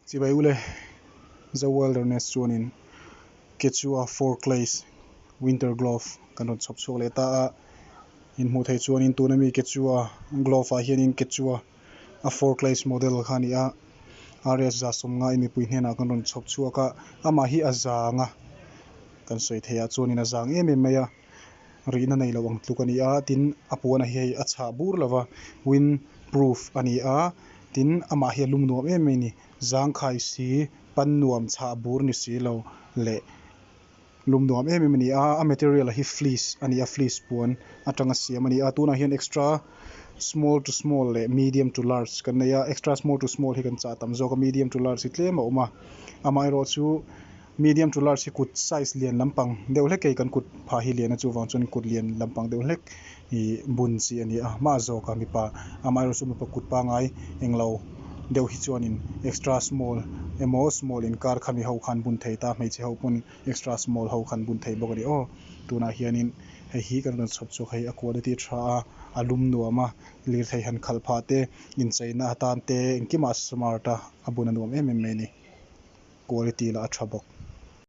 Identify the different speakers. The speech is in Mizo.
Speaker 1: Chibai ule The Wilderness chuanin Quechua Forclaz Winter Glove kan rawn chhawp chhuak leh ta a, in hmuh theih chuanin tuna mi Quechua glove ah hianin Quechua a Forclaz model kha a ni a, RS 150 in mipui hnenah kan rawn chhawp chhuak a, amah hi a zang a, kan sawi theih ah chuanin a zang em em mai a, rihna nei lo ang tluk a ni a, tin a puan ah hi hei a chhah bur lo va, wind proof a ni a, tin amah hi a lum nuam em mai a ni. Zangkhai si, pan nuam chhah bur ni si lo leh lum nuam em em a ni a, a material hi fleece a ni a, fleece puan atanga siam a ni a, tunah hian extra small to small leh medium to large kan nei a, extra small to small hi kan chah tam zawk a, medium to large hi tlem a awm a, amaherawh chu medium to large hi kut size lian lampang deuh hlek hei kan kut phah hi lian a chuvang chuan kut lian lampang deuh hlek ih bun chi a ni a hma zawk a mipa amaherawh chu mipa kut pangai englo deuh hi chuanin extra small emaw small inkar khami ho khan bun thei ta hmeichhe ho pawn extra small ho khan bun thei bawk a ni aw tunah hianin hei hi kan rawn chhawp chhuak hei a quality tha a a lum nuam a lirthei han khalh phah te incheina atan te engkimah smart a a bun a nuam em em mai a ni quality lah a tha bawk.